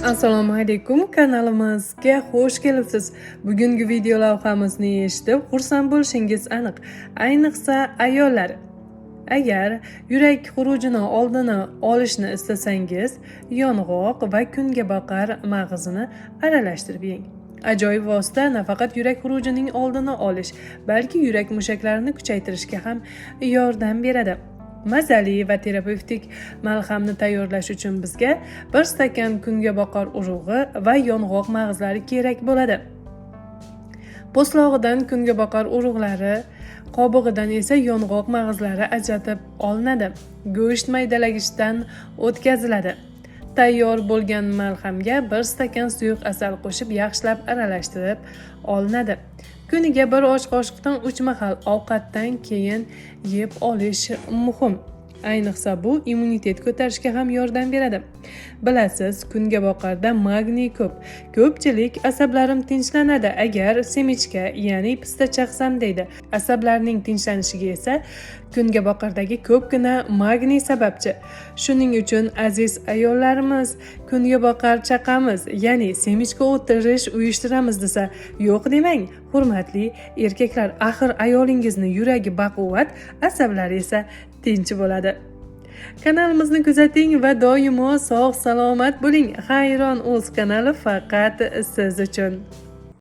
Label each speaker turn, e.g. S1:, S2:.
S1: Assalomu alaykum, kanalimizga xush kelibsiz. Bugungi video lavhamizni eshitib xursand bo'lishingiz aniq. Ayniqsa ayollar. Agar yurak xurujini oldini olishni istasangiz, yong'oq va kungaboqar mag'zini aralashtirib yeng. Ajoyib vosita nafaqat yurak xurujining oldini olish, balki yurak mushaklarini kuchaytirishga ham yordam beradi. Mazali va terapevtik malhamni tayyorlash uchun bizga 1 stakan kungaboqar urug'i va yong'oq mag'zlari kerak bo'ladi. Po'stlog'idan kungaboqar urug'lari, qobig'idan esa yong'oq mag'zlari ajratib olinadi. Go'sht maydalagichdan o'tkaziladi. Tayyor bo'lgan malhamga 1 stakan suyuq asal qo'shib yaxshilab aralashtirib olinadi. Kuniga 1 osh qoshiqdan 3 mahal ovqatdan keyin yeb olish muhim. Ayniqsa bu immunitet ko'tarishga ham yordam beradi. Bilasiz, kungaboqarda magniy ko'p. Ko'pchilik asablarim tinchlanadi agar semichka, ya'ni pista chaqsam deydi. Asablarning tinchlanishiga esa kungaboqardagi ko'pgina magniy sababchi. Shuning uchun aziz ayollarimiz, kungaboqar chaqamiz, ya'ni semichka o'tirish uyushtiramiz desa, yo'q demang. Hurmatli erkaklar, axir ayolingizni yuragi baquvvat, asablari esa tinch bo'ladi. Kanalimizni kuzating va doimo sog' salomat bo'ling. Hayron o'z kanali faqat siz uchun.